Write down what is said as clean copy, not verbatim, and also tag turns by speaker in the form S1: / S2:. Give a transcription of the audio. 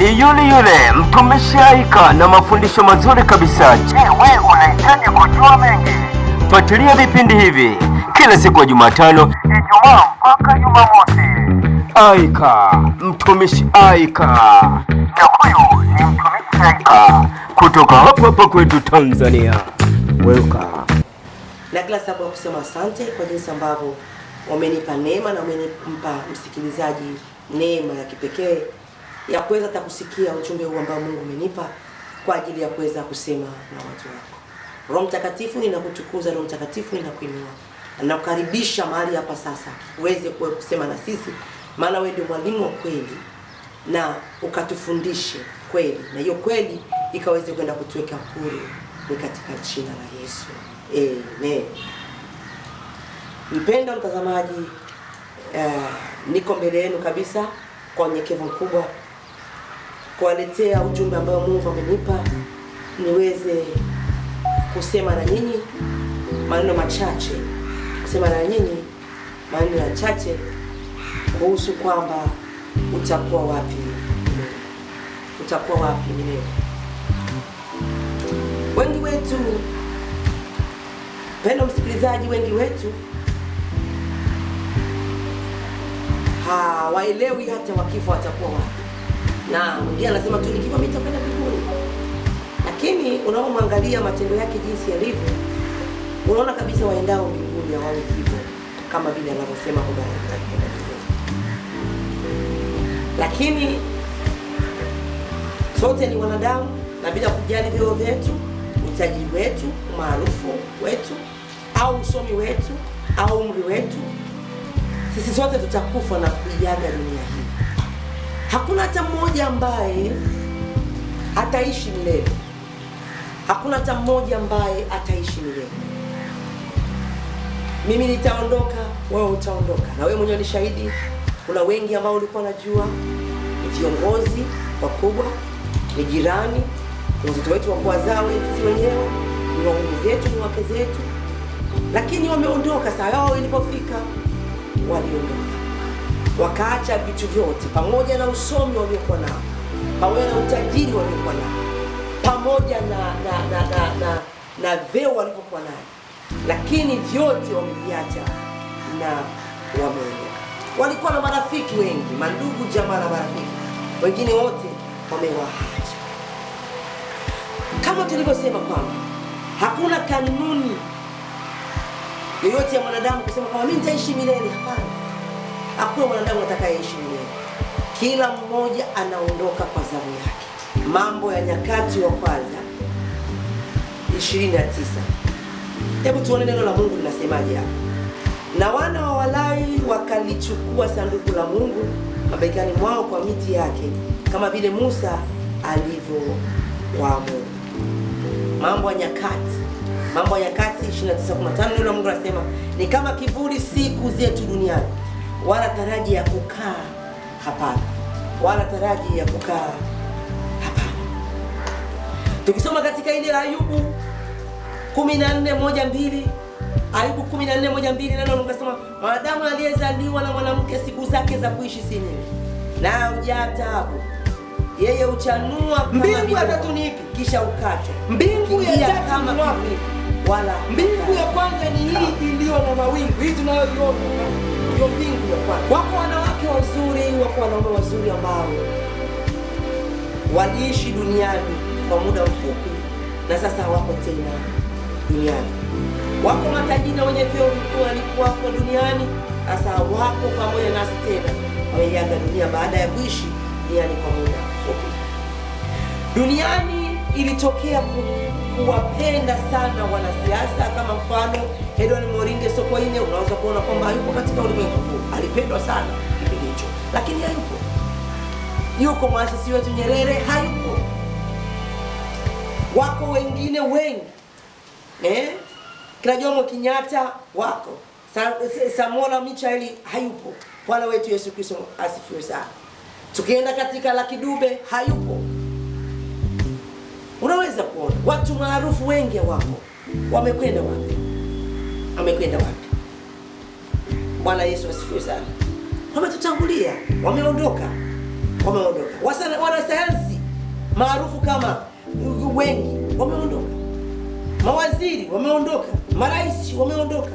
S1: Ni yule yule mtumishi Aika na mafundisho mazuri kabisa. Je, wewe unahitaji kujua mengi? Fuatilia vipindi hivi kila siku ya Jumatano, Ijumaa mpaka Jumamosi. Aika, mtumishi Aika, na huyu ni mtumishi Aika kutoka hapa hapa kwetu Tanzania. Welcome.
S2: Na kila sababu ya kusema asante kwa jinsi ambavyo wamenipa neema na wamenipa msikilizaji neema ya kipekee ya kuweza hata kusikia ujumbe huu ambao Mungu amenipa kwa ajili ya kuweza kusema na watu wako. Roho Mtakatifu, ninakutukuza. Roho Mtakatifu, ninakuinua. Nakukaribisha mahali hapa sasa uweze kusema na sisi, maana wewe ndio mwalimu wa kweli na ukatufundishe kweli, na hiyo kweli ikaweze kwenda kutuweka huru, ni katika jina la Yesu, amen. Mpendwa mtazamaji, niko mbele yenu kabisa kwa unyenyekevu mkubwa kuwaletea ujumbe ambao Mungu amenipa niweze kusema na nyinyi maneno machache, kusema na nyinyi maneno machache kuhusu kwamba utakuwa wapi milele, utakuwa wapi milele. Wengi wetu, mpendwa msikilizaji, wengi wetu hawaelewi hata wakifa watakuwa wapi, na mwingine anasema tu nikifa mimi nitakwenda mbinguni, lakini unapomwangalia matendo yake jinsi yalivyo, unaona kabisa waendao mbinguni hawawi hivyo kama vile anavyosema kwamba wanaenda mbinguni. Lakini sote ni wanadamu, na bila kujali vyeo vyetu, utajiri wetu, umaarufu wetu, au usomi wetu, au umri wetu, sisi sote tutakufa na kuiaga dunia hii. Hakuna hata mmoja ambaye ataishi milele. Hakuna hata mmoja ambaye ataishi milele. Mimi nitaondoka, wewe utaondoka, na wewe mwenyewe ni shahidi. Kuna wengi ambao ulikuwa unajua ni viongozi wakubwa, ni jirani, ni watoto wetu wa kuwazaa sisi wenyewe, ni waume zetu, ni wake zetu, lakini wameondoka. Saa yao ilipofika waliondoka, wakaacha vitu vyote, pamoja na usomi waliokuwa nao, pamoja na utajiri waliokuwa nao, pamoja na vyeo walivyokuwa nao, lakini vyote wameviacha na wameondoka. Walikuwa na marafiki wengi, mandugu, jamaa na marafiki wengine wote wamewaacha. Kama tulivyosema kwamba hakuna kanuni yoyote ya mwanadamu kusema kwamba mimi nitaishi milele. Hapana, hakuna mwanadamu atakayeishi milele. Kila mmoja anaondoka kwa zamu yake. Mambo ya Nyakati wa Kwanza 29. Hebu tuone neno la Mungu linasemaje hapa. Na wana wa Walawi wakalichukua sanduku la Mungu mabegani mwao kwa miti yake, kama vile Musa alivyowaamuru. Mambo ya Nyakati, Mambo ya Nyakati 29:15, neno la Mungu linasema ni kama kivuli siku zetu duniani, wala taraji ya kukaa hapana, wala taraji ya kukaa hapana. Tukisoma katika ile Ayubu 14:1-2, Ayubu 14:1-2, neno la Mungu linasema mwanadamu aliyezaliwa na mwanamke siku zake za kuishi si nyingi, na hujaa taabu. Yeye huchanua kama
S3: Mbingu ya
S2: vile
S3: tatu ni ipi?
S2: kisha ukatwa.
S3: Mbingu ya
S2: Ukiingia
S3: tatu
S2: kama
S3: ni wapi?
S2: kivuli, wala
S3: Mbingu ya kwanza ni hii iliyo na mawingu, hii tunayoiona
S2: ndio mbingu ya kwanza. Wako wanawake wazuri, wako wanaume wazuri ambao waliishi duniani kwa muda mfupi na sasa hawako tena duniani. Wako matajiri na wenye vyeo vikuu walikuwako duniani, sasa hawako pamoja nasi tena, wameiaga dunia baada ya kuishi duniani kwa muda mfupi. Duniani ilitokea kuwapenda sana wanasiasa, kama mfano Edward Moringe Sokoine, unaweza kuona kwamba hayupo katika ulimwengu huu. Alipendwa sana kipindi hicho, lakini hayupo. Yuko mwasisi wetu Nyerere, hayupo. Wako wengine wengi, Kina Jomo Kenyatta wako, Samora Machel hayupo. Bwana wetu Yesu Kristo asifiwe sana. Tukienda katika Lucky Dube hayupo. Unaweza kuona watu maarufu wengi wapo, wamekwenda wapi? Wamekwenda wapi? Bwana Yesu asifiwe sana. Wametutangulia, wameondoka. wameondoka, wanasayansi maarufu kama wengi wameondoka, mawaziri wameondoka, marais wameondoka.